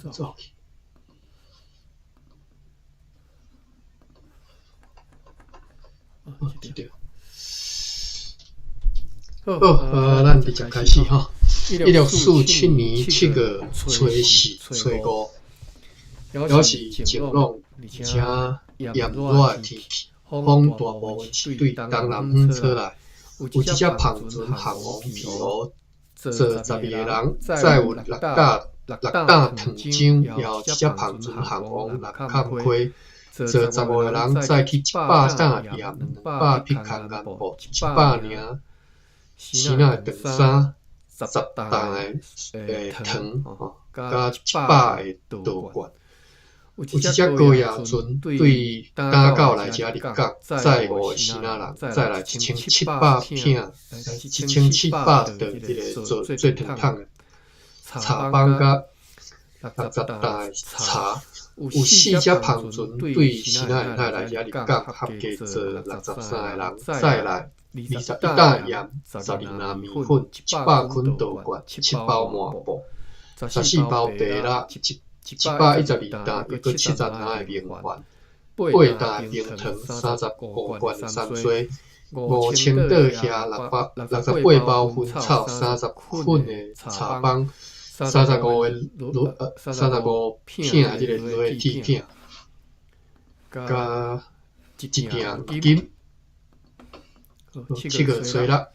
走去。哦，這個。好，啊，咱直接開始吼。1647年7月初四、初五，猶是晴朗而且炎熱的天氣，風大部分是對東南方吹來。有一隻帆船項王疲勞載12個人，載有6擔糖漿；也有一隻帆船項王六坎溪，載15個人，載去100擔鹽、200匹空棉布、100領絲仔的長衫、10擔的糖，佮100个稻罐。有一隻高野船對打狗來遮入港，載5個爍爁人，載來1700片、1700袋這個做糖桶的柴枋佮60擔的柴。有四隻帆船對爍爁沿海來遮入港，合計載63個人，載來21擔鹽、12籃麵粉、100捆稻罐、7包麻布、14包白衲、112擔，猶閣70籃的明糞，8擔的冰糖，35罐的山萱，5000桌遐668包薰草，30捆的柴枋，35片的這個螺鐵片，佮一鋛金。7月初六，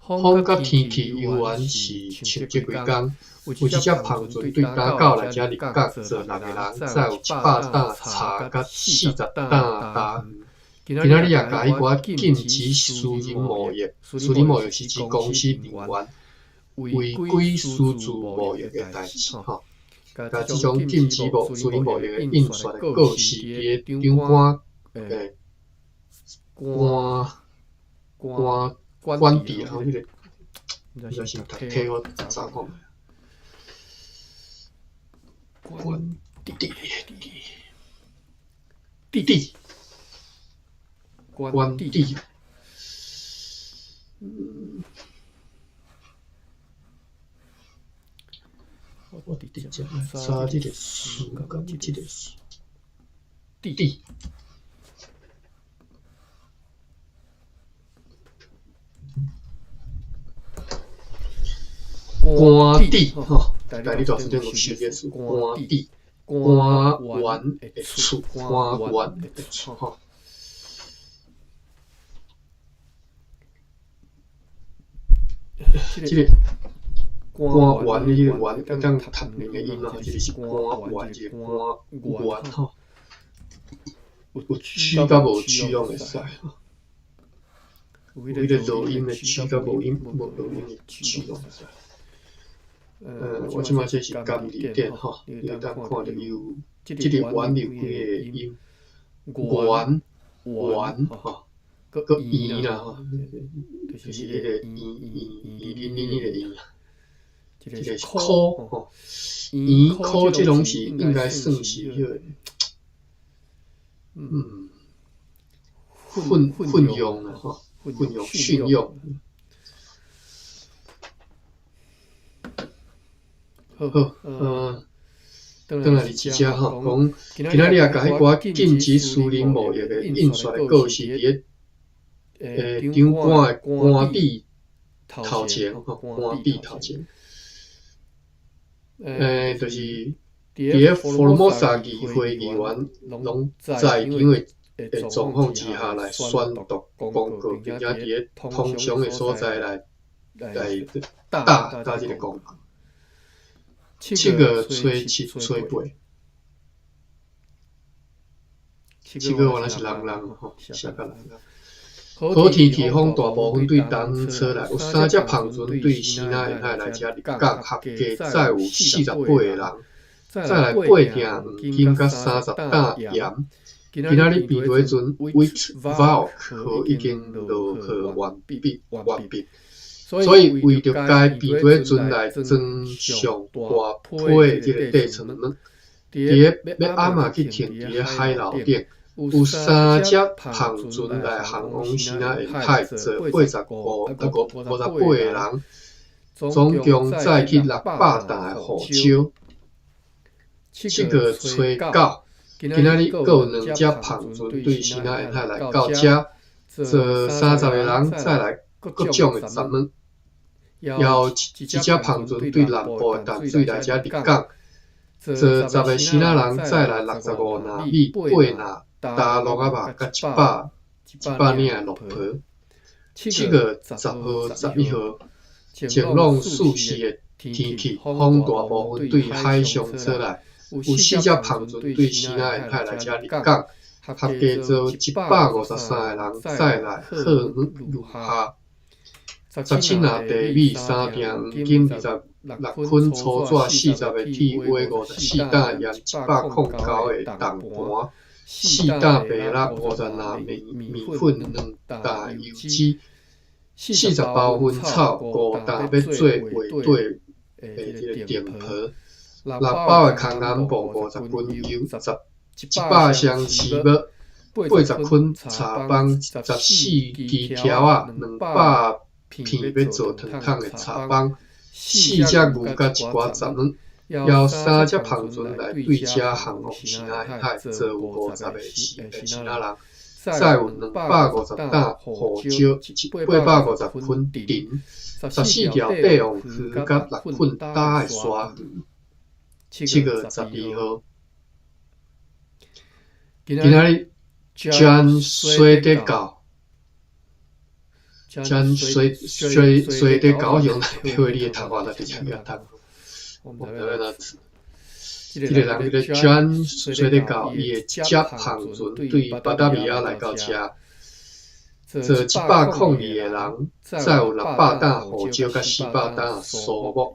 風佮天氣猶原是像這幾工。有一隻帆船對打狗來遮入港，載6個人，載有100擔柴佮40擔大魚。今仔日也共彼寡禁止私人貿易，私人貿易是指公司人員違規私自貿易的代誌吼。共這種禁止私人貿易的印刷的告示，佇咧長官官邸啊，彼個，毋知是讀體我查看覓。官邸邸官邸。我直接來查這個詞，佮這個詞。邸。官邸吼，台語大辭典有寫這個詞，官邸，官員的厝，官員的厝吼。這個官員的這個員會當讀兩個音啊，一個是官員，一個官員吼。有曲佮無曲攏會使吼。有彼個濁音的曲佮無音無濁音的曲攏會使。我這擺這是含字典吼，你會當看著伊有這個員有幾個音，員、圓吼，閣圓啦吼，就是彼個圓圓圓圓彼個圓啦。這個是箍吼，圓箍這攏是應該算是彼個，訓用啦吼，訓用訓用。好，轉來佇這吼，講今仔日也共彼寡禁止私人貿易的印刷的告示，佇咧長官的官邸頭前吼，官邸頭前，就是佇咧福爾摩沙議會議員攏在場的狀況之下來宣讀公告，並且佇咧通常的所在來打這個公告。7月初7、初8，7月原來是人人吼，寫甲人人。好天氣風大部分對東方吹來，有三隻帆船對爍爁沿海來遮入港，合計載有48個人，載來8鋛黃金佮30擔鹽。今仔日病毒彼陣，Witvalk 號已經落貨完畢。所以為著該病毒彼陣來裝上大批的這個底床物，佇咧欲暗仔去停佇咧海樓頂，有三隻帆船來項王爍爁沿海載85 58個人，總共載去600擔的胡椒。七月初九，今仔日閣有兩隻帆船對西南沿海來到遮，載30個人，載來各種的雜物。猶有一隻帆船對南部的淡水來遮入港，載10個支那人，載來65籃米、8籃焦鱺仔肉，佮100領的鹿皮。7月10號、11號，晴朗舒適的天氣，風大部分對海上吹來，有四隻帆船對西南沿海來遮入港，合計載153個人，載來鶴園路下。17籃地米、3鈿黃金、26捆粗紙、40个鐵鍋、54擔鹽、109个銅盤、4擔白肉、50籃麵粉、2擔油脂、40包薰草、5擔欲做畫底的這个定皮、6包的空眼布、50斤油、100箱翅母、80捆柴枋、14支柱仔、200片欲做糖桶的柴枋、四隻牛佮一寡雜物，猶三隻帆船來對遮航往西南沿海，載有50個支那人，載有250擔胡椒、850捆藤、14條帝王魚佮6捆焦的鯊魚。7月12號，今仔日將水得到，將水水水得高雄來陪你的讀我，就直接共讀。我毋知欲按怎。這个人叫做 Jan 水得到，伊會接帆船對巴達維亞來到遮，載102個人，載有600擔胡椒佮400擔蘇木，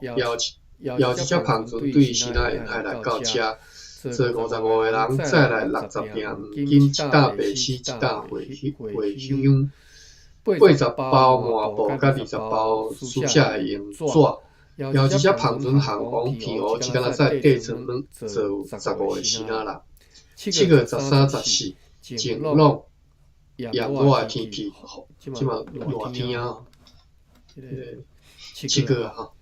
猶一隻帆船對西南沿海來到遮，載55個人，載來60鋛黃金、1擔白絲、1擔茴香、80包麻布佮20包書寫的用紙。猶一隻帆船航往澎湖，只敢若載底層物，載有15個支那人。7月13、14，晴朗炎熱的天氣，這馬熱天啊，7月啊吼。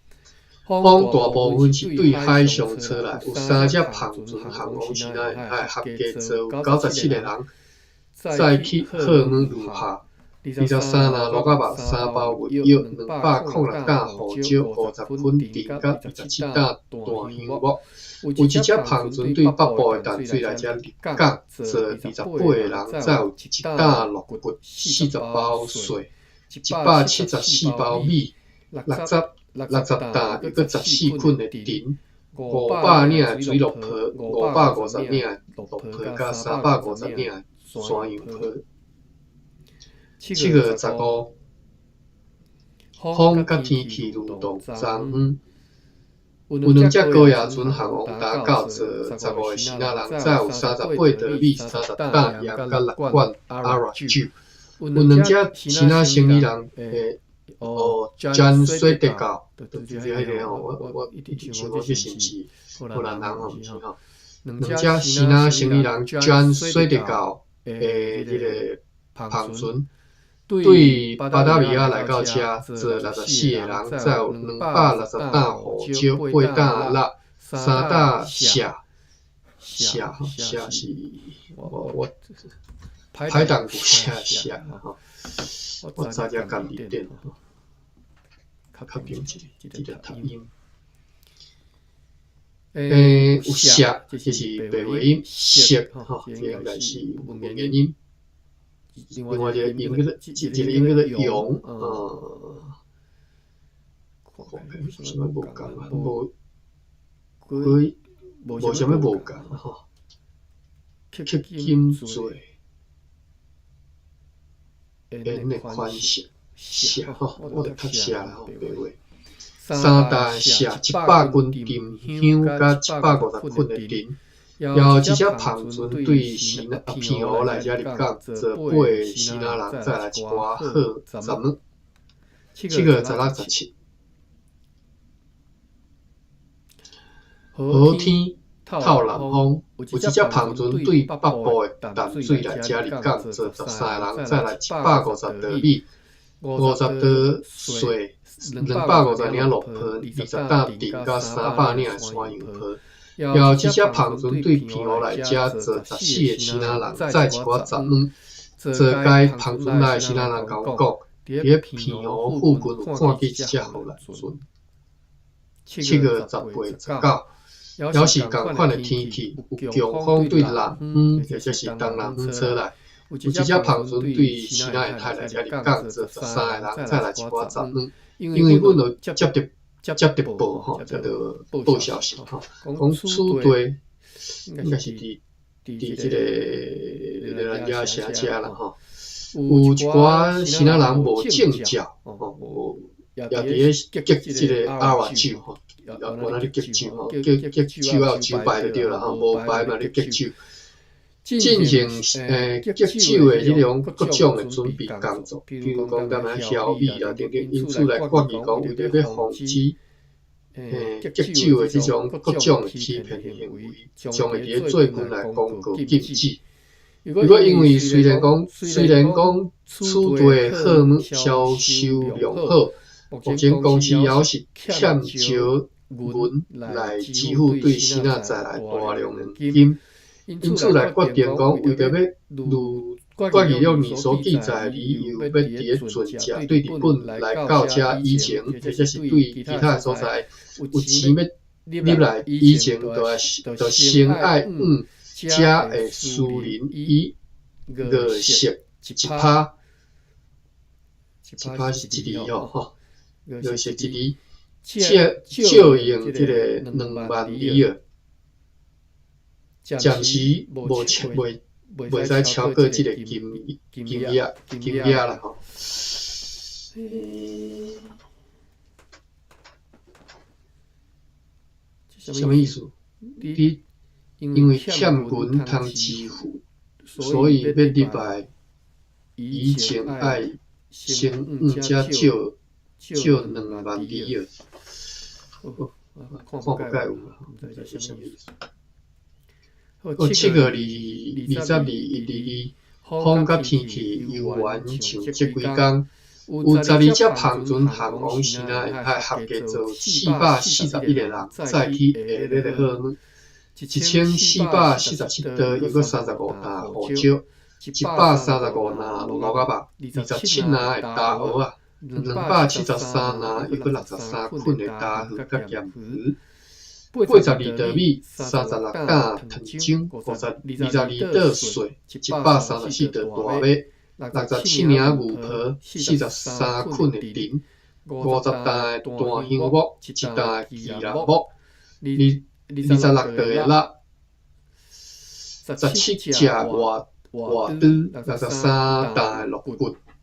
風大部分是對海上吹來，有三隻帆船航往西南沿海，合計載有97個人，載去鶴園路下。23籃鱺仔肉、3包蜜藥、206擔胡椒、50捆藤佮27擔檀香木。有一隻帆船對北部的淡水來遮入港，載28個人，載有1擔鹿骨、40包蒜、174包米、60擔，猶閣14捆的藤、500領的水鹿皮、550領的鹿皮佮350領的山羊皮。7月15，風佮天氣流動，昨昏有兩隻高壓船航往達到，載15個支那人，載有38袋米、30擔鹽佮6罐阿拉酒。有兩隻支那生意人的哦，將水得到，就是彼个吼，我一直想講這是毋是荷蘭人吼，毋是吼。兩隻支那生意人將水得到的這个帆船，對巴達維亞來到遮，載64個人，載有260擔胡椒、8擔肉、3擔蟹，蟹蟹是我歹動寫蟹吼，我早才家字典吼，確定一下，這個讀音。有蟹，這是白話音，色吼，這應該是文言音。另外一個音叫做，一個音叫做羊，看有啥物無仝啊？無，佢無啥物無仝吼。克金做緣的款式，蟹吼，我著讀蟹啦吼，白話。3擔蟹，100斤沉香，佮150捆的藤。猶一隻帆船對西南澎湖來遮入港，載8個支那人，載來一寡好雜物。7月16、17，好天透南風，有一隻帆船對北部的淡水來遮入港，載13個人，載來150袋米、50袋蒜、250領鹿皮、20擔藤佮300領的山羊皮。有一隻帆船對澎湖來遮坐14個支那人，載一寡雜物。坐該帆船內支那人共阮講，佇咧澎湖附近有看見一隻荷蘭船。7月18、19，猶是仝款的天氣，有強風對南方，或者是東南方吹來。有一隻帆船對支那沿海來遮入港，坐13個人，載來一寡雜物。因為阮有接著報吼，接著報消息吼，講此地應該是佇這個咱遮城遮啦吼，有一寡支那人無證照吼，也佇咧結這個阿瓦酒吼，也無那咧結酒吼，結酒要有酒牌就對啦吼，無牌嘛咧結酒。進行結酒的彼種各種的準備工作，比如講敢若協議啦等等，因此來決議講，為著欲防止結酒的這種各種的欺騙行為，將會佇咧最近來公告禁止。如果因為雖然講此地貨物銷售良好，目前公司猶是欠招銀來支付對支那載來大量的現金。因此來決定講，為著欲如決議了你所記載的理由，欲佇咧船隻對日本來到遮以前，或者是對其他所在有錢欲入來以前，就先愛向遮的私人以五色一趴，一趴是一厘哦，吼，五色一厘，借用這個2萬里爾。暫時無超袂使超過這個金額啦吼。啥物意思？你因為欠銀通支付，所以欲入來以前愛先向遮借2萬里爾。看無蓋有啦，毋知這是啥物意思。哦，7月22、22，風佮天氣猶原像這幾工，有12隻帆船航往支那沿海，合計坐441個人，載去下熱的貨物，1447桌，猶閣35擔胡椒，135籃蘆仔肉，27籃的焦蚵仔，273籃，猶閣63捆的焦魚佮鹹魚。82桌米，36擔糖漿，22桌蒜，134桌大麦，67领牛皮，43捆的藤，50担的檀香木，1担的奇楠木，26桌的肉，17隻活豬，63担的鹿骨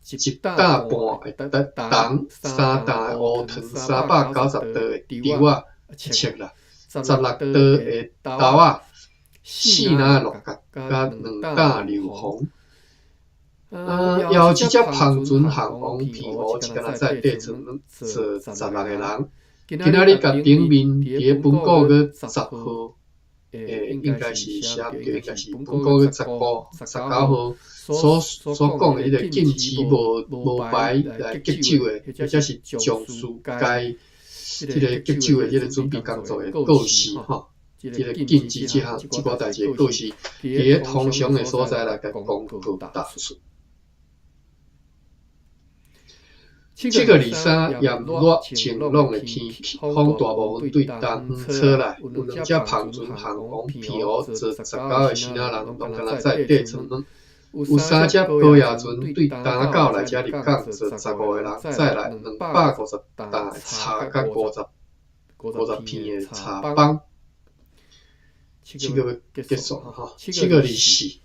，1担半的銅，3担的烏糖，390桌的稻仔，粟啦。16桌的豆仔，4籃的鹿角，佮2擔硫磺。啊，猶有一隻帆船航往澎湖，一工仔載八船，坐16個人。今仔日共頂面佇咧本個月10號，應該是寫毋對，應該是本個月15、19號所講的彼個禁止無牌來結酒的，或者是從事該這個結酒的這個準備工作的告示吼，這個禁止這項這寡代誌的告示，佇咧通常的所在來共公告貼出。7月23，炎熱晴朗的天氣，風大部分對東方吹來，有兩隻帆船航往澎湖，坐19個支那人，攏敢若載八船物。有三隻高壓船對東港來遮入港，坐15個人，載來250擔的柴佮50片的柴枋。7月結束吼，7月24，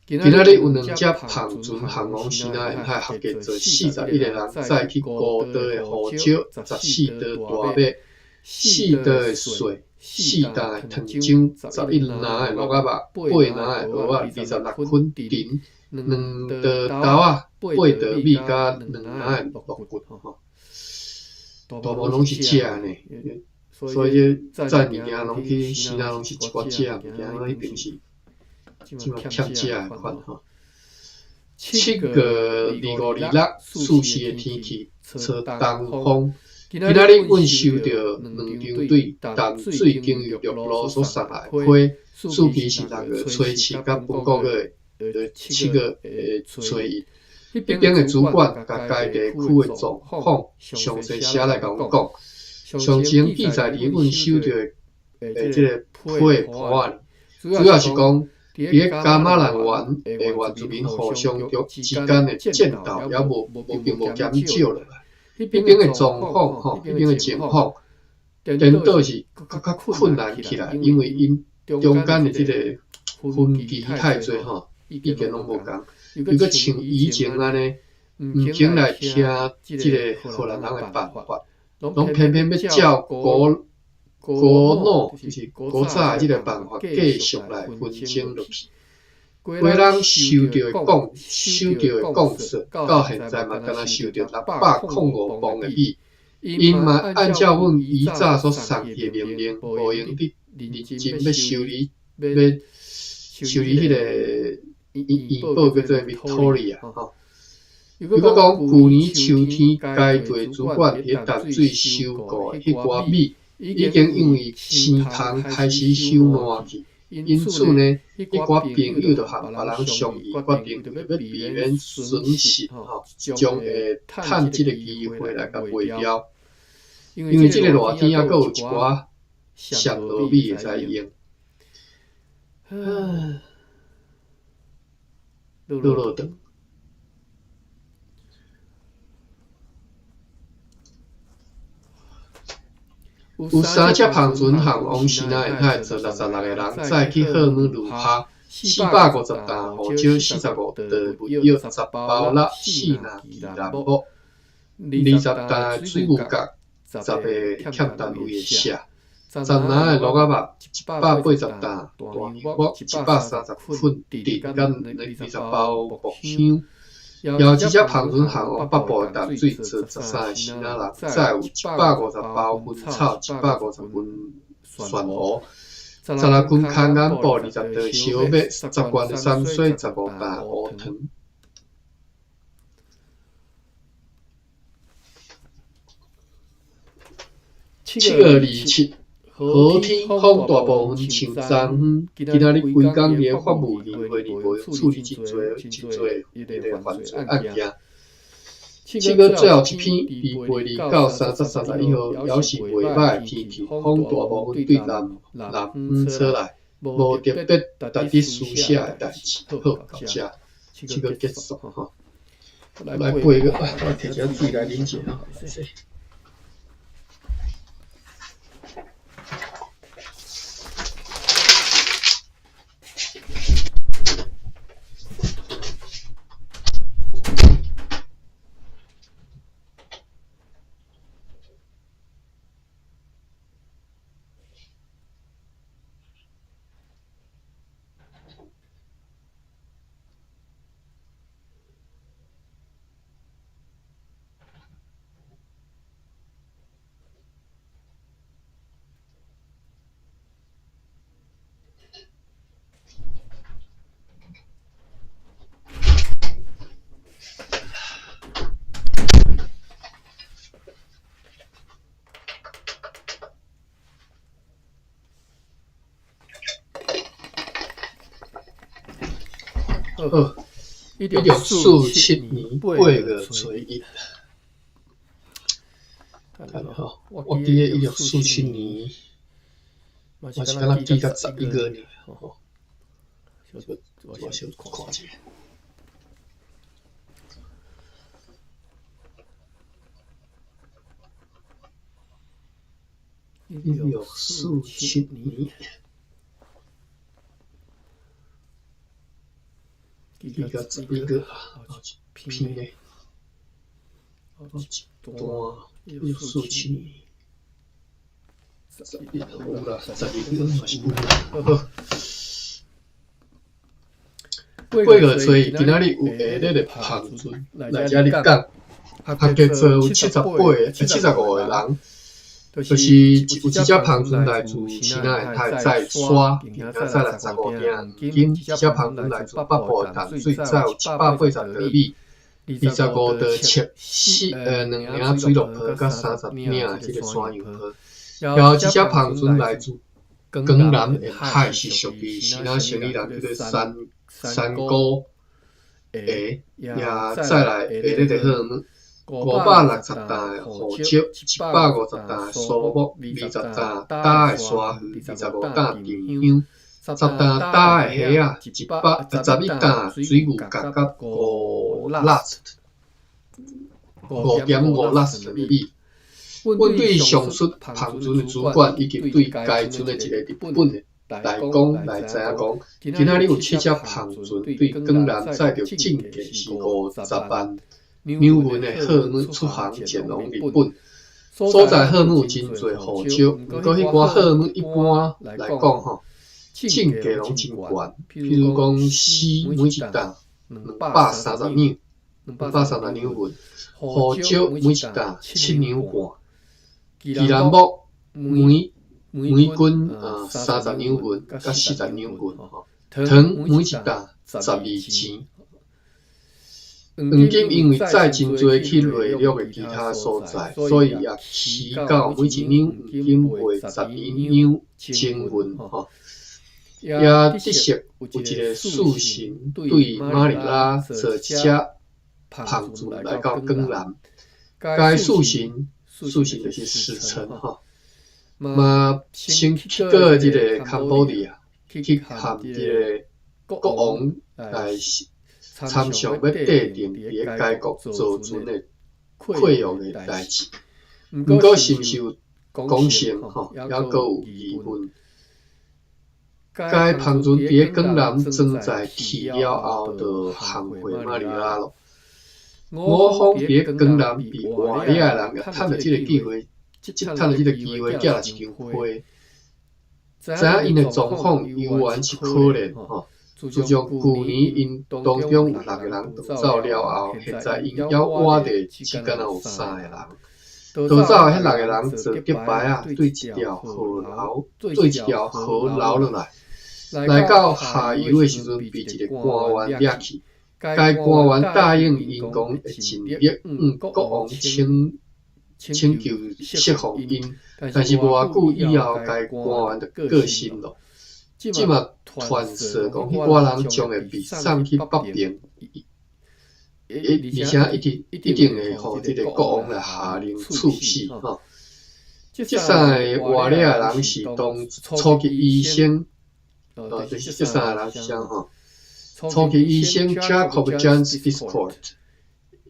今仔日有兩隻帆船航往支那沿海，合計坐41個人，載去5桌的胡椒、14桌大麦、4桌的蒜、4擔的糖漿、11籃的蘆仔肉、8籃的蚵仔、26捆藤、2桌豆仔、8桌米佮2籃的鹿骨吼，大部分攏是食的呢，所以這載物件攏去支那攏是一寡食的物件，彼邊是這馬欠食的款吼。7月25、26，四時的天氣，吹東風。今仔日阮收著两张对淡水经由陆路所送来的批，次期是6月初7佮本个月的7月的初1。彼边的主管共该地区的状况详细写来共阮讲，详情记载伫阮收著的这个批的簿仔里。主要是讲，伫咧噶玛兰原的原住民互相之间的战斗，犹无无并无减少落来。彼边的状况吼，彼边的情况，颠倒是阁较困难起来，因为𪜶中间的这个分歧太济吼，意见拢无仝，又阁像以前按呢，毋肯来听这个荷兰人的办法，拢偏偏欲照古古老，就是古早的这个办法继续来纷争落去。规人收著的讲，收著的讲说，到现在嘛，敢若收著605磅的米。𪜶嘛按照阮以早所送去的命令，无闲伫认真欲修理，欲修理彼个医保叫做 Victoria 吼。又阁讲，旧年秋天，该地主管伫淡水收购的彼寡米，已经因为生虫开始朽烂去。因此呢，彼寡朋友就和别人商议，决定著欲避免损失，吼，将会趁这个机会来共卖掉。因为这个热天犹阁有一寡涩糯米会使用。落落长。有三只帆船和王时奈太坐66个人，载去荷姆鲁哈，450担胡椒，45袋蜜药，10包肉，4篮奇兰木，20担水牛角，10个欠单位的写，10篮的鹿仔肉，180担大香木，130捆竹佮20包木香。犹一只帆船航往北部的淡水，坐13个时仔人，载有150包薰草、150斤蒜胡、16斤空眼布、20袋烧麦、10罐的山水、15担乌糖。7月27，好天风大部分像昨昏，今仔日规工伫咧法务议会里无闲处理真济真济彼个犯罪案件。7月最后一篇，伫8日到3月31号，犹是袂䆀的天气，风大部分对南南方吹来，无特别值得书写的代志。好，到遮，7月结束吼。来8月，我提一下水来啉者吼。好，1647年8月初1。等下吼，我记得1647年，嘛是敢若记甲11月尔吼。我小看一下。1647年。记甲11月，一篇呢，一段1647年，11有啦，11月嘛是有啦。好，8月初1，今仔日有下日的帆船来遮入港，合计坐有78个、75个人。就是有一只帆船来自西奈太载沙，并且载了15锭黄金；一只帆船来自北部的淡水，载有780袋米； 25石四兩領水鹿皮佮30領這个山羊皮。然後這隻帆船來自江南沿海，是屬於支那生意人叫做山山高的，也載來下咧就好。560擔的胡椒，150擔的蘇木，20擔焦的山芋，25擔沉香，10擔焦的蝦仔，11擔水牛角佮5.5拉斯的米。阮對上述帆船的主管，以及對該船的一個日本的代工來知影講，今仔日有七隻帆船對江南載著進價是50萬兩銀的貨物出航前往日本。所在貨物有真濟胡椒，毋過彼寡貨物一般來講吼，進價攏真懸。譬如講，絲每一擔230兩，230兩銀；胡椒每一擔7兩半；吉蘭木每斤30兩銀佮40兩銀吼；糖每一擔12錢。黃金因為載真濟去內陸的其他所在，所以也起到每一兩黃金賣12兩精銀吼。也得悉有一个使臣對馬尼拉坐一隻帆船來到江南。該使臣，使臣就是使臣吼，嘛先去過這个 Cambodia，去和這个國王來參詳欲締定佇咧該國造船的契約的代誌。毋過是毋是有講成吼，猶閣有疑問。該帆船佇咧江南裝載鐵了後，就航回馬尼拉囉。吳方佇咧江南被活掠的人，也趁著這个機會，趁著這个機會寄來一張批，知影𪜶的狀況猶原是可憐吼。自從舊年𪜶當中有六个人逃走了後，現在𪜶猶活著只敢若有三个人。逃走的彼六个人坐竹排仔，對一條河流，對一條河流落來，來到下游的時陣，被一个官員掠去。該官員答應𪜶講會盡力向國王請求釋放𪜶，但是無偌久以後，該官員就過身囉。這馬傳說講，彼寡人將會被送去北爿，而且一定一定會予這个國王來下令處死。吼，這三个活掠的人是當初級醫生，就是這三个人是啥吼？初級醫生 Jacob Jansz Discord，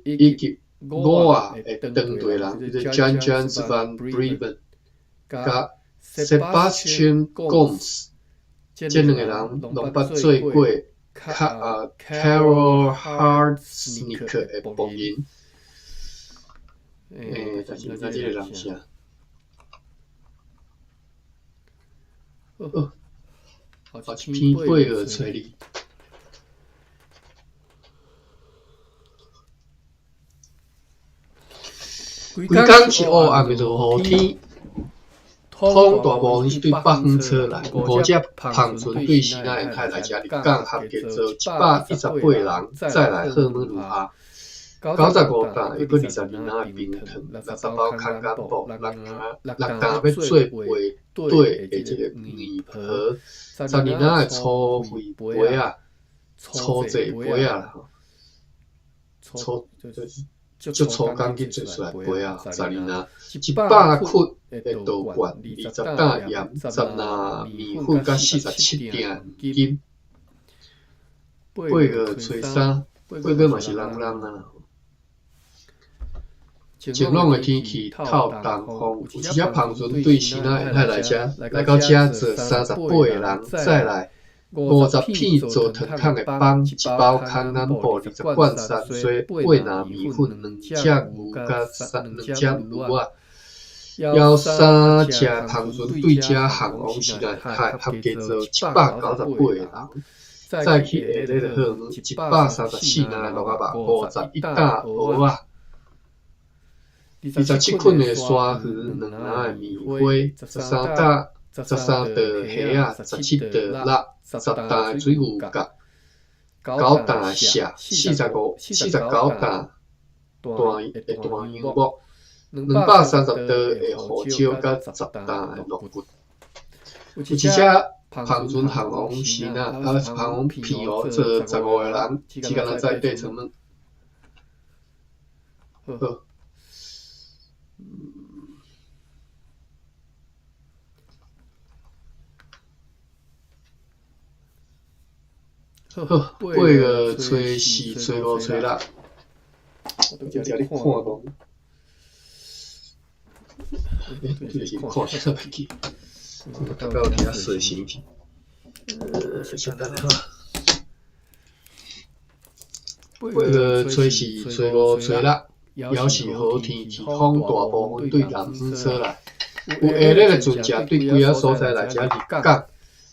以及五仔的當地人，叫做 Jan Jansz van Bremen，佮 Sebastian Gomes。這兩个人攏捌做過Carel Harsnck 的僕人。但是毋知這个人是啥。好，一篇8月初二。規工是烏暗的落雨天。風大部分是對北方吹來，有五隻帆船對支那沿海來遮入港，合計載118人，載來貨物如下：95擔，抑閣22籃的冰糖，60包空干布，6擔欲做被底的這个硬皮，12籃的粗肥杯仔，粗製杯仔啦吼，粗足粗工去做出來杯仔，12籃，100窟的稻罐，20擔鹽，10籃麵粉，佮47鋛黃金。8月初三，8月嘛是冷冷啊。晴朗的天氣，透東風，有一隻帆船對支那沿海來遮，來到遮載38個人，載來50片做糖桶的枋，1包空楠布，20罐山荽，8籃麵粉，兩隻牛佮兩隻驢仔。猶三隻帆船對遮航往支那沿海，合計載198個人，載去下咧就好，134籃的鹿仔肉，51擔蚵仔。27捆的山芋，2籃的棉花，13担、13袋蝦仔，17袋肉，10担的水牛角， 9担锡，4549担大的大杨木，230桌的胡椒，佮10担的鹿骨。有一隻帆船航王时呐，啊，航王片哦，坐15个人，只干焦载八层物。好。好，8月初4、初5、初6，我拄才咧看讲，欸，这是看啥物去？我感觉有伫遐洗身体。先等下。8月初4、初5、初6，犹是好天气，风大部分對南方吹來，有下熱的船隻對幾仔所在來遮入港。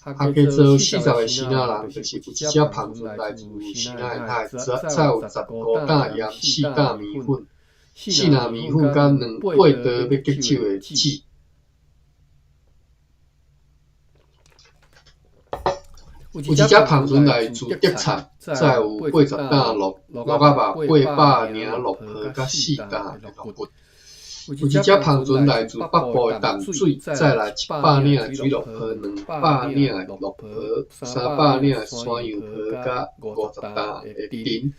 客家座40个支那人，就是有一隻帆船來自支那的海，載有15担盐、4担麵粉、4篮麵粉，佮2、8桌欲敬酒的紙。有一隻帆船來自德產，載有80担鹿鹿仔肉、800领鹿皮，佮4担的鹿骨。有一隻帆船來自北部的淡水，載來100领的水鹿皮、200领的鹿皮、300领的山羊皮，佮50担的藤。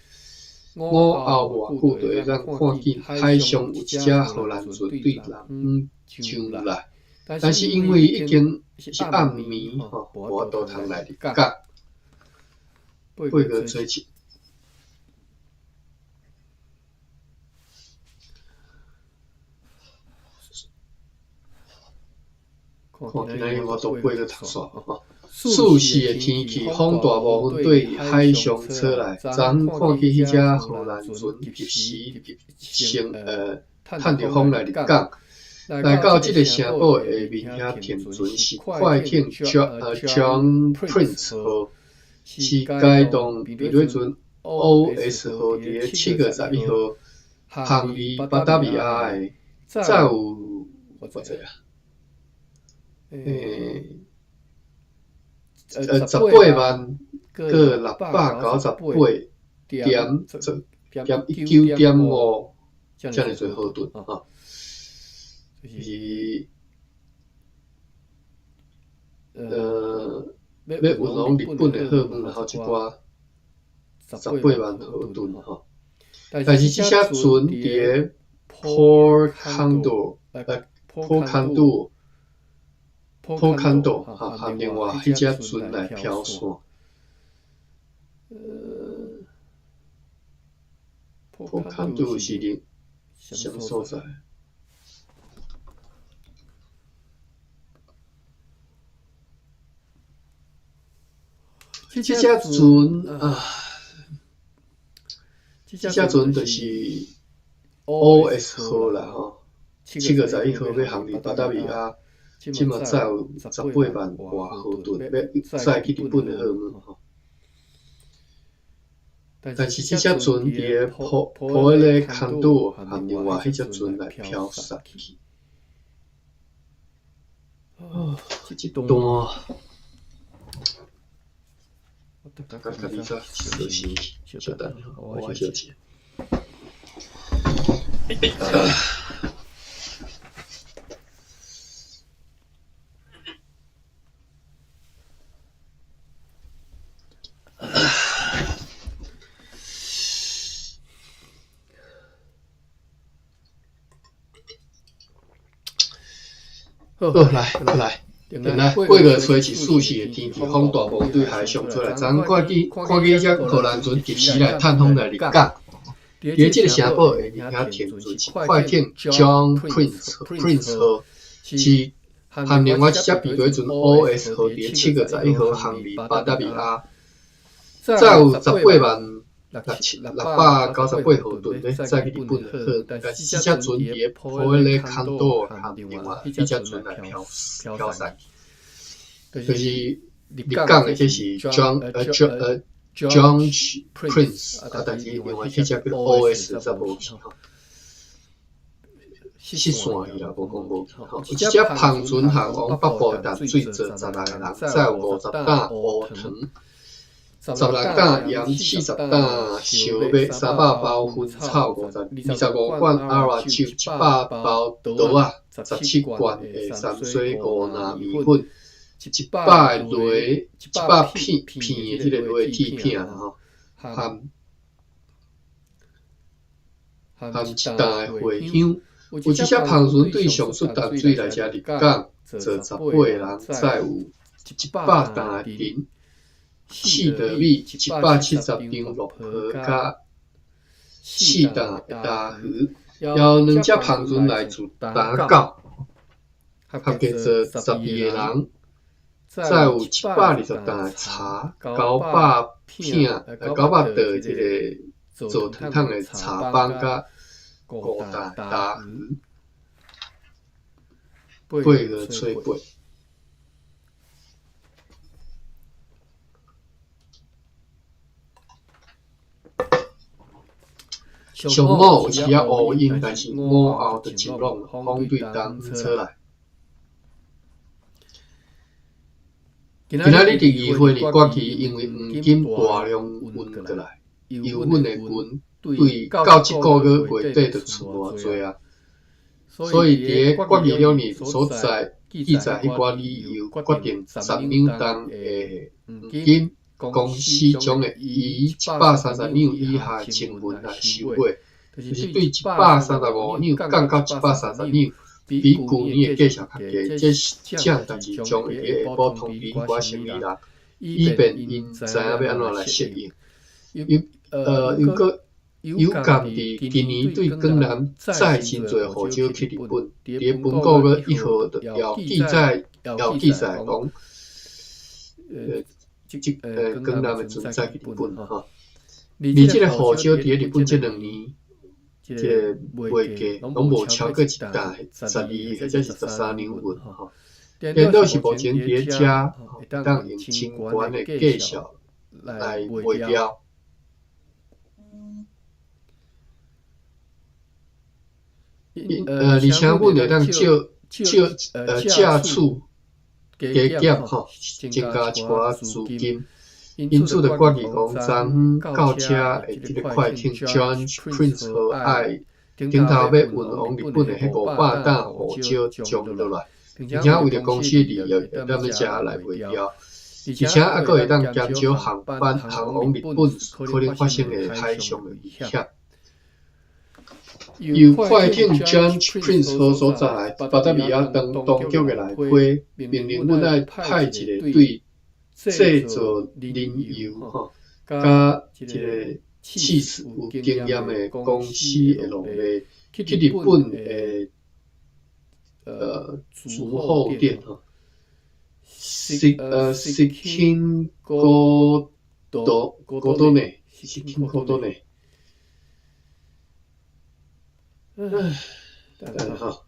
午后无偌久，就会当看见海上有一隻荷兰船對南方上來，但是因為已經是暗暝吼，無法度通來入港。8月初7。看今仔日我都爬咧讀煞吼。四時的天氣，風大部分對海上吹來。昨昏看見彼隻荷蘭船及時入乘趁著風來入港，來到這个城堡下面遐停船是快艇 John Prince 號，是該棟避雷船 O.S 號佇咧7月11號航離巴達維亞的，載有偌濟啊？180,698.19.5遮爾濟荷噸吼，就是欲運往日本的貨物，吼，一寡十八萬荷噸吼。但是這隻船佇咧 Port Cando，Port Cando。Port Cando 哈，和另外彼隻船來飄散。Port Cando 是佇啥物所在？這隻船啊，這隻船就是 O.S 號啦吼，7月11號欲航離巴達維亞。這馬載有18萬外荷噸，欲載去日本的貨物吼。但是這隻船佇咧普普彼个康島和另外彼隻船來飄散去。啊，這段，我家己煞小心去，稍等，我小一下。好，來，來，來，8月初7四時的天氣，風大部分對海上吹來，昨昏看見看見彼隻荷蘭船及時來趁風來入港。佇咧這个城堡下面遐停船是快艇 John Prince Prince 號，是和另外一隻避雷船 O.S 號佇咧7月11號航離巴達維亞，載有186,698荷噸欲載去日本的貨，但是這隻船佇咧普彼个康島和另外彼隻船來飄飄散去，就是入港的這是 John John Prince 啊，但是另外彼隻叫做 O.S 則無去吼，失散去啦，無講無去吼。有一隻帆船航往北部的淡水，坐16个人，載有50擔烏糖。16担盐40担烧麦300包薰草25罐鸭肉酒100包桃仔17罐的山水五篮麵粉100个螺100片片的這个螺鐵片吼，含1担的茴香。有一隻帆船對上述淡水來遮入港，載18个人，載有100擔的藤、4袋米、170張鹿皮佮4擔的焦魚。猶有兩隻帆船來自東港，合計載12个人，載有120擔的柴、900片、900袋這个做糖桶的柴枋佮5擔焦魚。8月初8。上午有一丝仔乌云，但是午后就晴朗，风对东吹来。今仔日伫议会里决议，因为黄金大量运过来，油运的银对到这个月月底就剩偌济啊，所以伫咧决议了里所在记载彼寡理由，决定10两重的黄金，公司将会以130两以下的成分来收买，就是对135两降到130两，比旧年的价钱较低。这项代志将会伫下晡通知彼寡生意人，以便𪜶知影欲按怎来适应。又阁有感伫今年对广南载真济胡椒去日本，伫咧文告月1号就犹记载讲，这广南的船载去日本吼。而这个胡椒伫咧日本这2年，这个卖价拢无超过一担12或者是13两银吼。颠倒是目前伫咧遮会当用真悬的价数来卖掉。而且阮会当借借借此加减吼，增加一寡资金。因此，就决议讲，昨昏到遮的这个快艇 John Prince 号爱顶头欲运往日本的彼500担胡椒装落来，并且为著公司利益，会当欲遮来卖掉，而且犹阁会当减少航班航往日本可能发生的海上的危险。由快艇 John Prince 号所载的巴达维亚当局的内批，命令阮爱派一个对制造磷油吼，佮这个试试有经验的公司的劳力去日本的筑后殿吼，石轻高度高度呢？石轻高度呢？唉，吼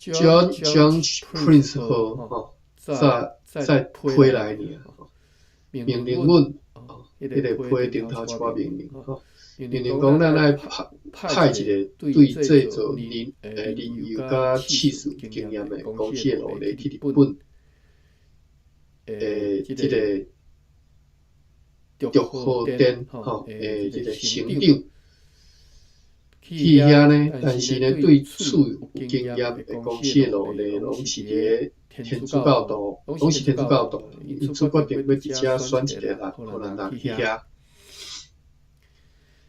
，John Prince 号吼，载批来尔吼，命令阮吼，彼个批顶头一寡命令吼，命令讲咱爱派一个对制造磷油佮试试有经验的公司的劳力去日本的这个筑后殿吼的这个成长。去遐呢，但是呢，对此有经验的公司的劳力，拢是伫咧天主教徒，拢是天主教徒，因此决定欲伫遮选一个人，予咱人去遐。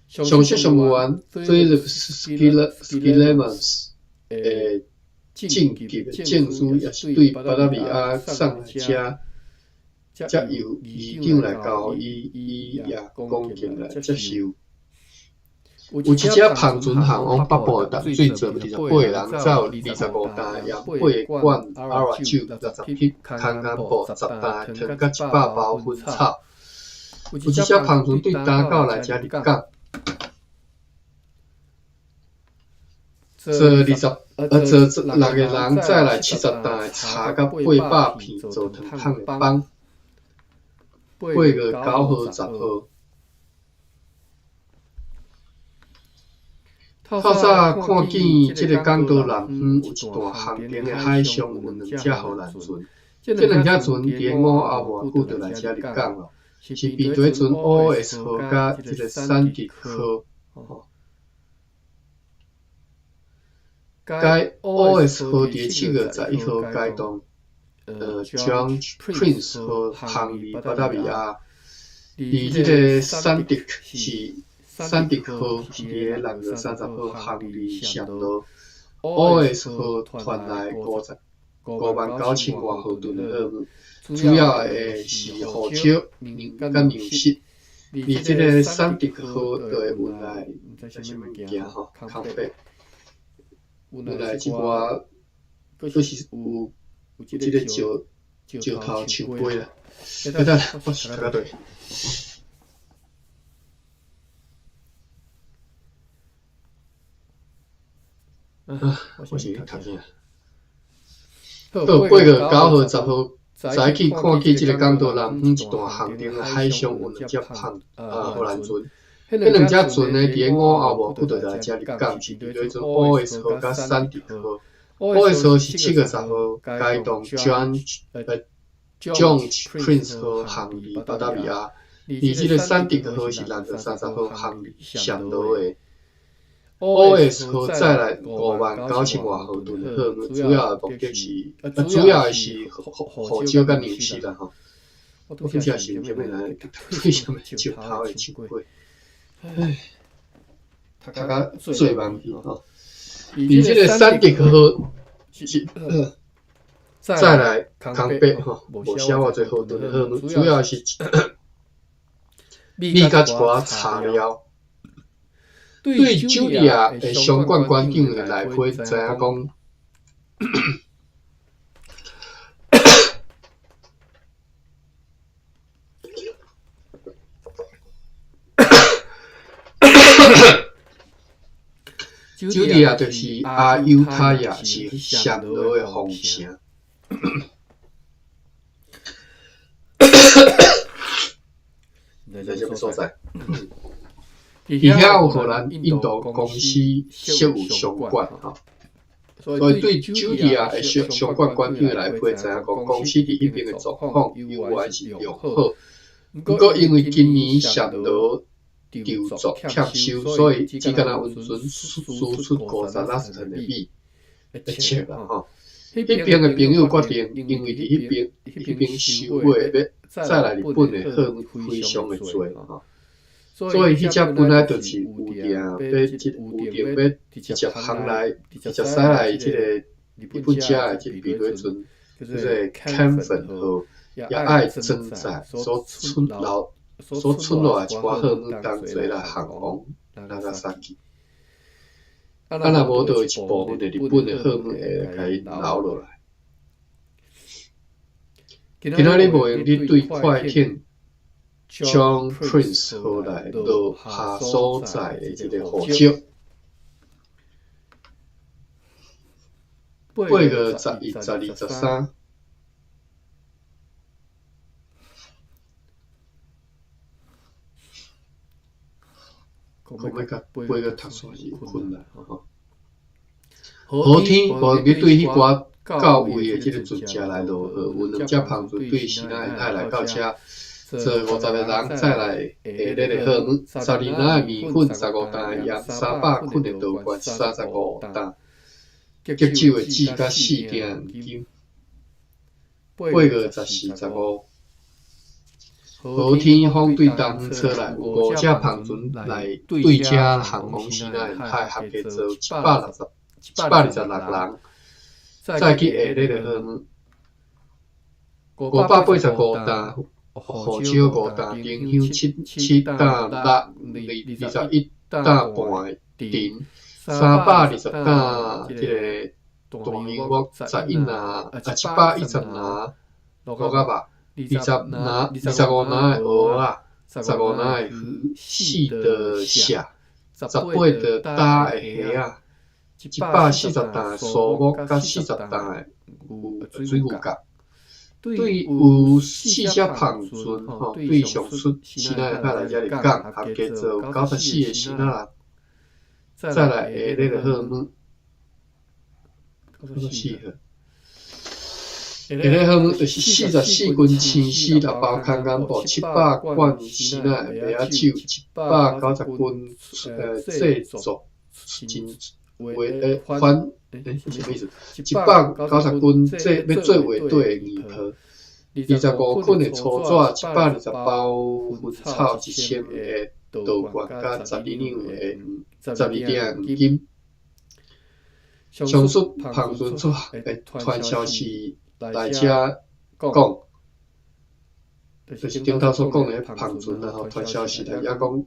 上述商务员 Philip Skillemans 的晋级的证书，也是对巴达维亚送来遮，才由议长来交予伊，伊也恭敬来接受。有一隻帆船航往北部的淡水，載28个人，載有25担盐、8罐鸭肉酒、60匹空干布、10担糖佮100包薰草。有一隻帆船对东港来遮入港，载26个人，载来70担的柴佮800片做糖桶的枋。8月9号、10号。透早看见这个港岛南方有一段航行的海上有两只荷兰船，这两只船伫午后无偌久就来遮入港咯。是避水船 OS 號佮這个山迪號，吼。該 OS 號佇7月11號開動，John Prince 號航離巴達維亞。佇這个山迪是山迪號是佇个6月30號航離暹羅。OS 號船內59,000外毫噸的貨物，主要的是胡椒、佮糧食。而這个山迪號就會運來毋知啥物物件吼，空白。運來這寡，閣是有這个石頭樹皮啦。欸，等下，我是讀甲對。啊，我是咧讀啥？好，8月9號、10號早起看見這个港島南方一段航程的海上有兩隻帆荷蘭船。彼兩隻船呢，佇个午後無久就來遮入港，是避水船 OS 號佮山迪號。OS 號是7月10號開動 John Prince 號航離巴達維亞，而這个山迪號是6月30號航離暹羅的。OS 號載來59,000外毫噸的貨物，主要的目的是，主要的是胡椒佮糧食啦吼。我拄才是啥物來對啥物石頭的樹皮？唉，讀甲做夢去吼。而這个山迪號是載來空白吼，無寫偌濟毫噸的貨物，主要是米佮一寡茶料。對茱莉亞的商館館長的內批知影講，茱莉亞就是阿尤塔亞是暹羅的皇城。在啥物所在？佇遐有荷蘭印度公司設有商館，吼，所以對茱莉亞的商館館長來批知影講，公司佇彼邊的狀況猶原是良好。毋過因為今年暹羅籌作欠收，所以只敢若溫存輸出56噸的米的粟啦，吼。彼邊的朋友決定，因為佇彼邊收買欲載來日本的貨物非常的濟，吼。所以彼隻本來就是有定欲有定欲直接航來，直接駛來這个日本遮的這避水船，叫做坎粉號，也愛裝載所出留所出落來一寡貨物同齊來航往納加薩基。啊，若無就有一部分的日本的貨物會共𪜶留落來。今仔日無閒你對快艇 John Prince 號來落下所載的這个胡椒。8月11、12、13，講欲共8月讀煞是有困難吼。雨天，無閒你對彼寡到位的這个船隻來落雨，有兩隻帆船對西南沿海來到遮。坐50個人載來下熱的貨物，12籃的麵粉，15擔的鹽，300捆的稻罐，35擔桔酒的籽，佮四鈿黃金。8月14、15，雨天風對東方吹來，有五隻帆船來對遮航往西南沿海，合計坐126人，載去下熱的貨物，585擔。胡椒5擔，丁香七擔六，21擔半的甜，320擔這个大牛肉，11籃110籃鹿仔肉，25籃的蚵仔，15籃的魚，四桌蟹，18桌焦的蝦仔，140擔蘇木，佮40擔的水牛角。對有四隻帆船吼，對上出西南沿海來遮入港，合計坐94個支那人，載來下熱的貨物。94號。下咧好就是44斤青丝6包空眼布，700罐时乃麦仔酒，190斤制作真画翻啥物意思？190斤做欲做画底的硬皮，25捆的粗纸，120包薰草，1000个道罐，佮12两的黄金。上述帆船出航的传消息来遮讲，就是顶头所讲的帆船啦吼，传消息来遮讲，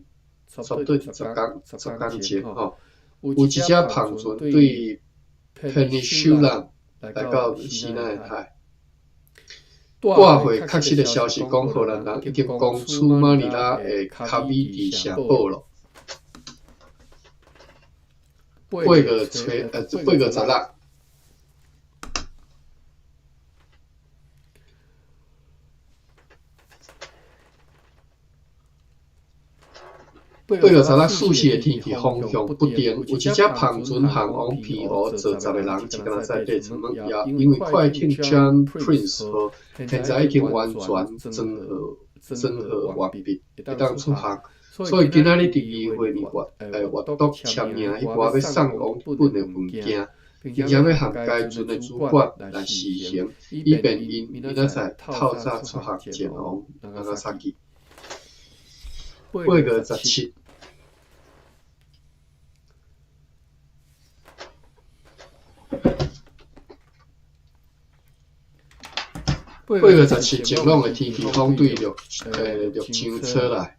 差不多10工10工前吼，有一只帆船对 Peninsula 来到西奈海。带回确实的消息，讲荷兰人已经攻取马尼拉的卡米蒂城堡了。8月初，8月16。8月16，四时的天气风向不定，有一只帆船航往澎湖坐10个人，一工仔爬出门，也因为快艇 John Prince 号现在已经完全装好完毕，会当出航，所以今仔日伫议会里阅读签名彼寡欲送往日本的文件，并且欲和该船的主管来示行，以便𪜶明仔载透早出航前往长崎。8月17。8月17，晴朗的天气，风对绿墙吹来。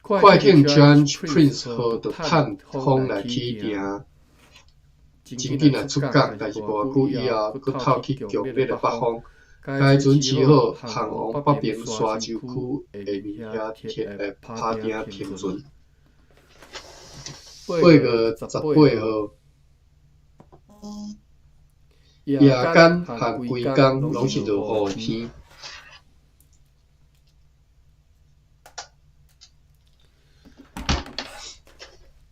快艇 John Prince 号就趁风来起程，真紧来出港，但是无偌久以后，阁透起强烈的北风。该船只好航往北边沙洲区的面遐停拍碇停船。8月18号，夜间和规工拢是落雨的天。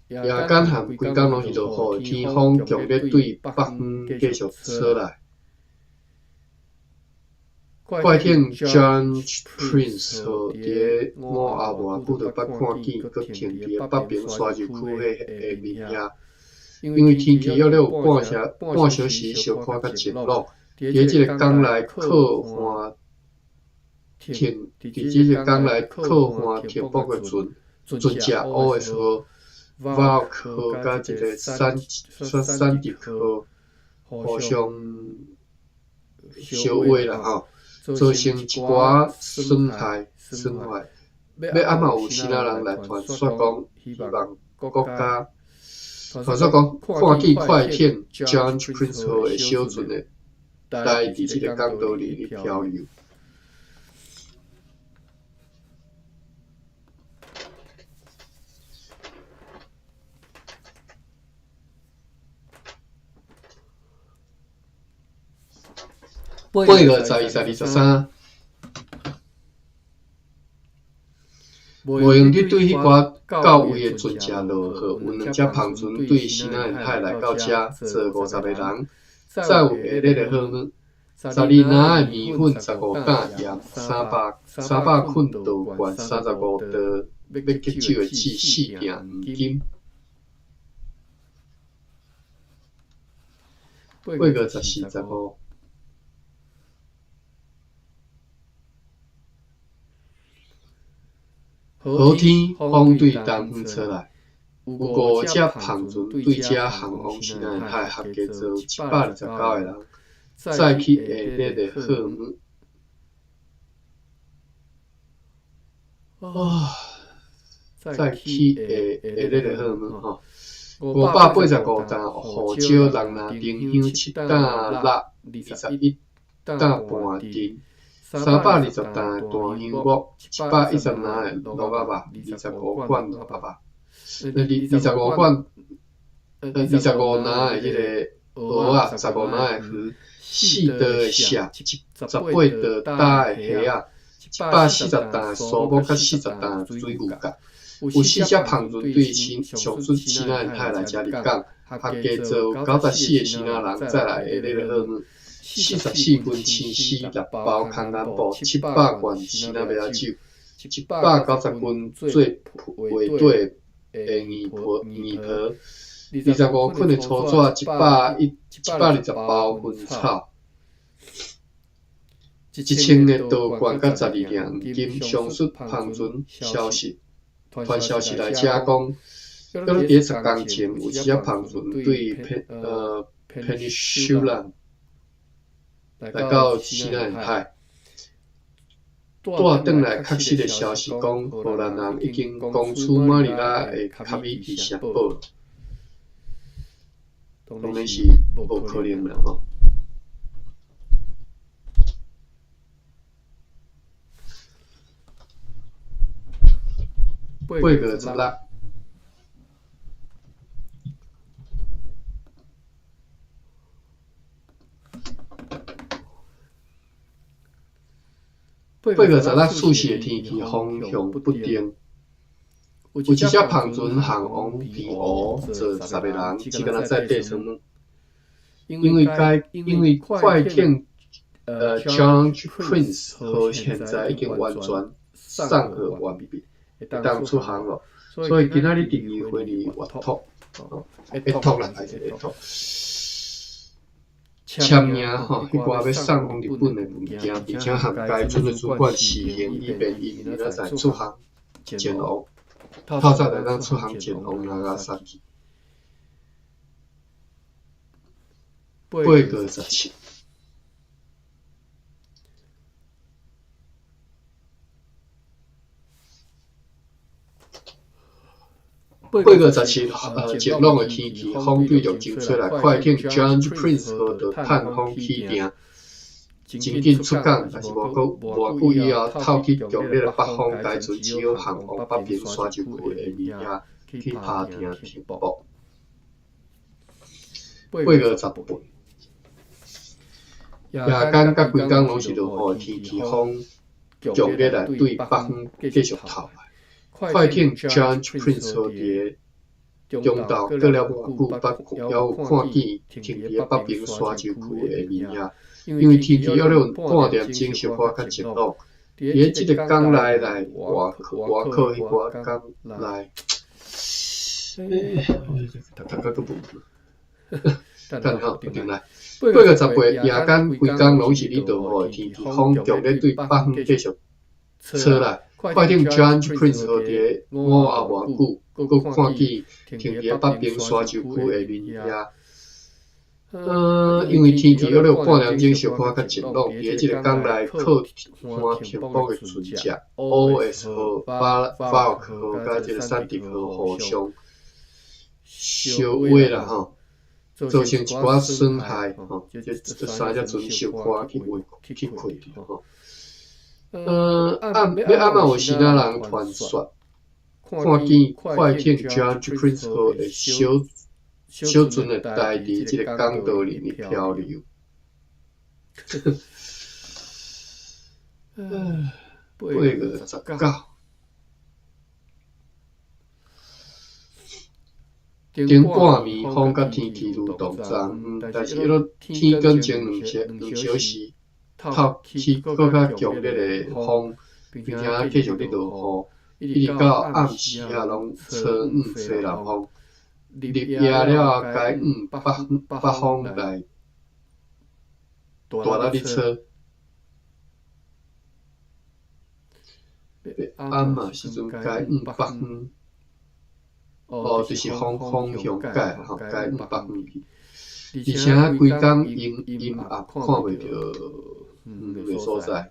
夜间和规工拢是落雨的天，风强烈对北方继续吹来。快艇 John Prince 号伫咧午后无偌久就捌看见，阁停伫咧北边沙洲区的面遐。因为天气约略有半小时小可较晴朗，伫咧这个工内靠岸停，伫这个工内靠岸停泊的船船只 O.S 号、Valk 号佮一个山迪号互相相话啦吼，造成一寡损害损坏。欲暗嘛有时仔人来传说讲，希望国家传说讲看见快艇 John Prince 号的小船会待伫这个港道里咧漂游。8月12、12、13，无闲得对彼寡到位的船只落雨，有两只帆船对西奈海来到遮，坐50个人，载有下热的货物：12篮的面粉，15担盐，300捆稻罐，35袋欲结酒的酒，4锭黄金。8月14、15。好天，风对东方吹来，有五只帆船对遮航往西奈海，合计坐129个人，载去下热的货物。载去下下热的货物吼，585担胡椒，6篮丁香，7担蜡，21担半甜。320担的大香木，110篮的鹿仔肉，25罐鹿仔肉，25罐，25篮的彼个蚵仔，15篮的鱼，4桌的蟹，18桌担的虾仔，140担的苏木，佮40担的水牛角。有四隻帆船對上出西南海來遮入港，合計載有94個支那人載來的咧個荷姆，44斤青絲6包空南布，700罐支那麥仔酒，190斤做画底的硬皮，25捆的粗紙，120包薰草，1000个陶罐佮12鈿黄金。上述帆船消息传消息来遮講，猶閣佇咧10工前，有一隻帆船對 Peninsula 來到西南海，帶轉來確實的消息講，荷蘭人已經攻取馬尼拉的卡米蒂城堡。當然是無可能啦吼。8月16，8月16，此時的天氣風向不定。有一隻帆船航往澎湖，載10個人，只干焦載綴床物。因為快艇Challenge Prince 號現在已經完全送貨完畢，會當出航囉，所以今仔日第二回呢活脫，會脫啦，還是會脫？簽名吼，彼寡欲送往日本的物件，並且和該船的主管示行，以便𪜶明仔載出航前往。透早就當出航前往長崎。8月17。8月17，晴朗的天氣，風對陸前吹來，快艇 Challenge Prince 號就趁風起航，真緊出港。但是無偌久以後，透起強烈的北風，該船只好航往北平沙洲區的面遐去拍停停泊。8月18，夜間佮規工攏是落雨的天氣，風強烈來對北方繼續透來。快艇 Challenge Prince 號佇個中晝過了無偌久，猶有看見停佇個北平沙洲區的面遐，因為天氣約略有半點鐘小可較晴朗。佇咧這個工內來外外靠彼寡工內，讀較閣無。等下吼，轉來。8月18，夜間規工攏是咧落雨的天氣，風強烈對北方繼續吹來。快艇 Challenge Prince 號佇個午後無偌久，閣看見停佇個北平沙洲區的面遐。因為天氣約略有半點鐘小可較晴朗，佇咧這個工內靠岸停泊的船隻 O.S 號、法克號佮這個山迪號互相相畫啦吼，造成一寡損害吼，這三隻船相看去畫去開著吼。暗欲暗仔有支那人傳說，看見快艇 Challenge Prince 號的小小船會待佇這個港道裡面漂流。8月19，頂半暝風佮天氣愈動昨但是約天光前2小時，透起閣較強烈的風，並且繼續咧落雨，一直到暗時仔攏吹向西南風。入夜了後，改向北北風來大力咧吹。暗仔時陣改向北方，哦，就是風方向改吼，改向北方去，而且規工陰陰暗，看袂著遠的所在。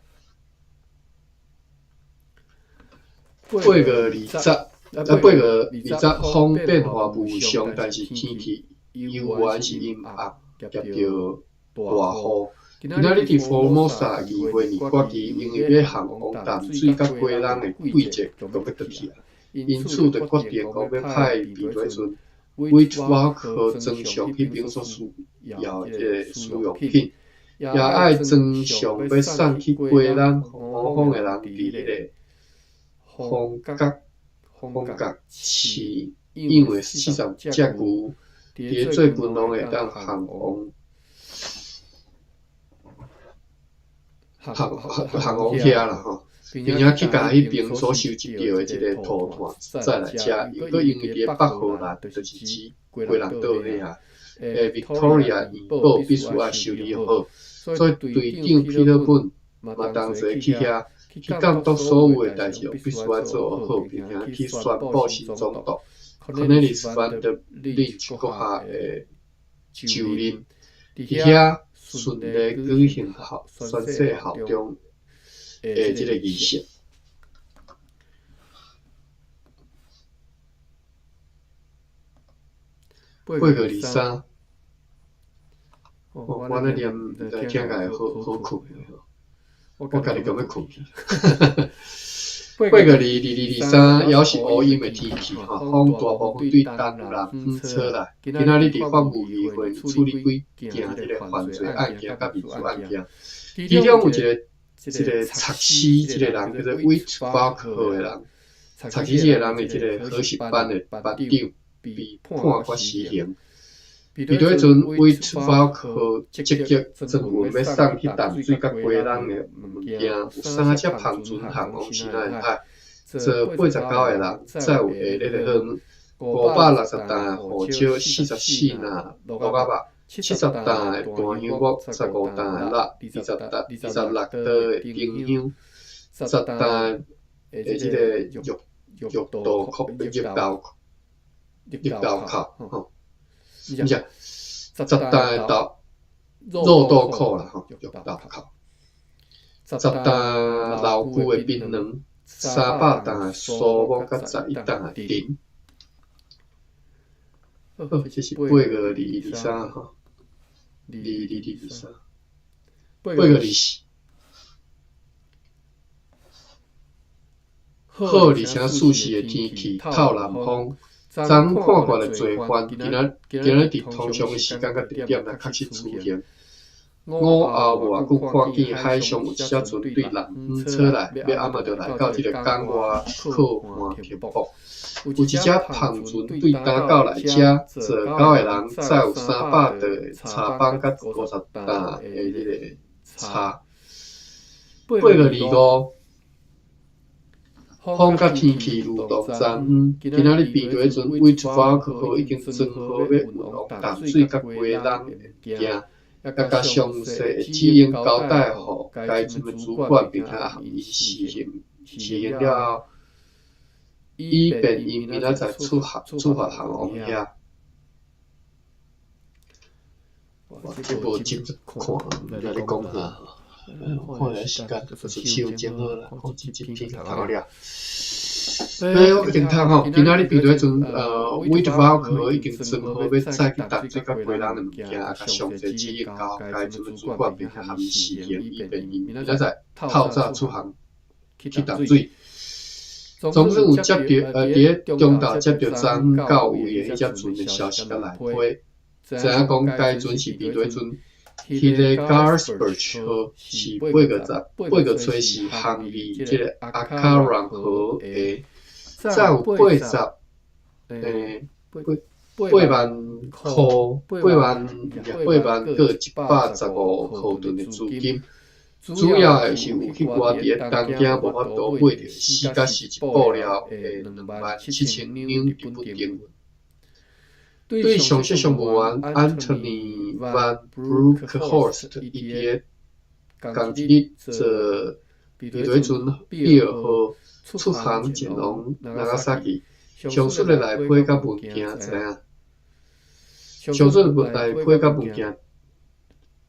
8月20，8月20，風變化無常，但是天氣猶原是陰暗，夾著大雨。今仔日佇福爾摩沙議會擬決議，因為欲航往淡水佮基隆的季節就欲轉去啊，因此就決定講欲派避雷船 White 號裝上彼邊所需要的這个使用品，也愛裝上欲送去基隆予五方的人佇彼个風角風角飼養的45隻牛，佇咧最近攏會當航往航航往遐啦吼，並且去共彼爿所收集著的這个塗炭載來遮，又閣因為佇咧北荷蘭，就是指雞籠島遐的 Victoria 怡寶必須愛修理好，所以隊長彼得本嘛同齊去遐去監督所有的代誌，必須愛做好，並且去宣布新總督 Cornelis van der Lynch 閣下的就任，佇遐順利舉行校宣誓效忠的這个儀式。8月23，我咧念，聽起來好好睏的吼，我家己敢欲睏去。8月2，2223，猶是烏陰的天氣吼，風大部分對東南方吹來。今仔日佇法務議會處理幾件這个犯罪案件佮民事案件，其中有一个這个賊死這个人叫做韋特法克的人，賊死這個人的這个和習班的班長被判決死刑。彼彼陣韋特法克積極專門欲送去淡水佮雞籠的物件，有三隻帆船航往西南海，坐89个人，載有下列的貨物：560擔的胡椒，44籃蘆仔肉，70擔的檀香木，15擔的蠟，26刀的丁香，10擔的這个肉肉豆蔻、肉豆肉豆蔻，吼。毋是，10擔的豆肉豆蔻啦吼，肉豆蔻。10擔老舊的檳榔，300擔的蘇木，佮11擔的藤。好，這是8月2、23吼，2223，8月24。好，而且舒適的天氣，透南風。昨昏看過的罪犯，今仔今仔日佇通常的時間佮地點來確實出現。午後無偌久，看見海上有一隻船對南方出來，欲暗仔就來到這个港外靠岸停泊。有一隻帆船對東到來遮，坐九个人，載有300袋的茶枋佮50擔的彼个茶。8月25。風佮天氣流動昨昏，今仔日病床彼陣，韋特法克號已經裝好欲運往淡水佮雞籠的物件，也共詳細的指引交代予該船的主管，並且予伊試行試行了後，以便𪜶明仔載出航出發航往遐。哇，這無真看，毋知咧講啥。看下時間，就是時間好啦，看這這篇讀了。我決定讀吼，今仔日病床彼陣，韋特法克已經裝好欲載去淡水佮雞籠的物件，也共詳細指引交該船的主管，並且予伊試行，以便𪜶明仔載透早出航去淡水。總算有接著，佇咧中晝接著昨昏到位的彼隻船的消息佮內批，知影講該船是病床彼陣。彼个 Garsberg 號是8月10、8月初四航離這个阿卡蘭河的，載有八十八八萬箍、八萬八萬閣115荷頓的資金，主要的是有去偌佇咧東京無法度買著四角四一布料的27,000兩日本銅銀。對上述商務員 Anthony van Broekhorst，伊佇咧仝一日坐彼得船比爾號出航前往納加薩基，上述的內批佮文件知影，上述的內批佮文件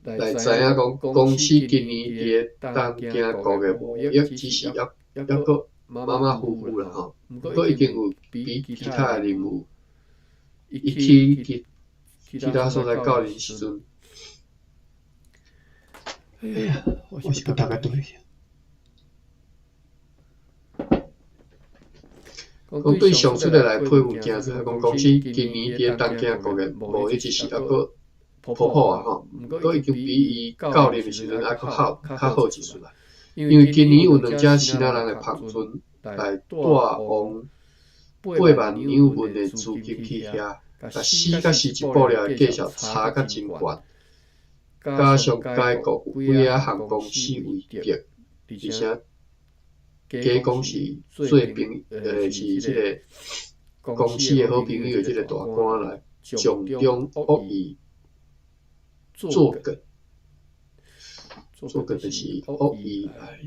來知影講，公司今年佇咧東京國的貿易只是猶猶閣馬馬虎虎啦吼，毋過已經有比其他的任務。伊去其其他所在教練時陣，哎呀，我是閣讀個對。講對上出的內批文件，做講公司今年佇咧東京國的貿易只是猶閣普普啊吼，毋過已經比伊教練的時陣猶閣好較好一絲啦。因為今年有兩隻新仔人的帆船來帶往。8萬兩銀的資金去遐，共死甲死一布料的價數差甲真懸。加上該國有幾仔項公司違約，而且假講是做朋是這个公司的好朋友的這个大官來從中惡意作梗，作梗就是惡意來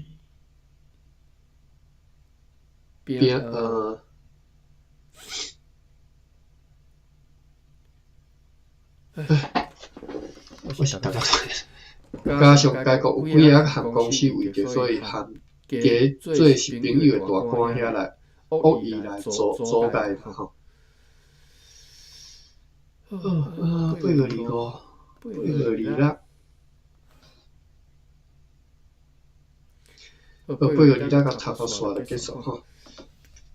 變我是讀加上該國有幾仔項公司違約，所以含加做是朋友的大官遐來惡意來阻阻礙吼。8月25，8月26，8月26共讀到煞就結束吼。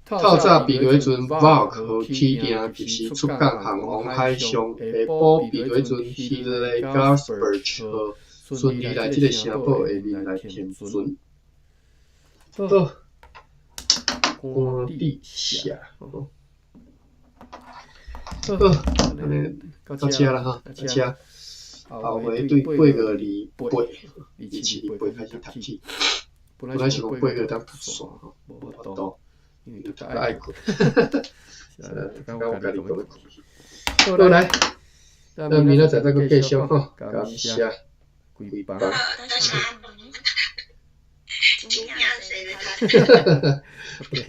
透早避雷船 Valk 號起訂，及時出港航往海上，下晡避雷船 Hillegarsberg 號順利來這个城堡下面來停船。好，官地下，好，按呢到遮啦吼，到遮。後回對8月28、27、28開始讀起。本來是講8月當讀煞吼，無法度，因為讀較愛睏。讀到我家己都欲睏去。好，來，咱明仔載再閣繼續吼，感謝開班。今天誰來？ OK。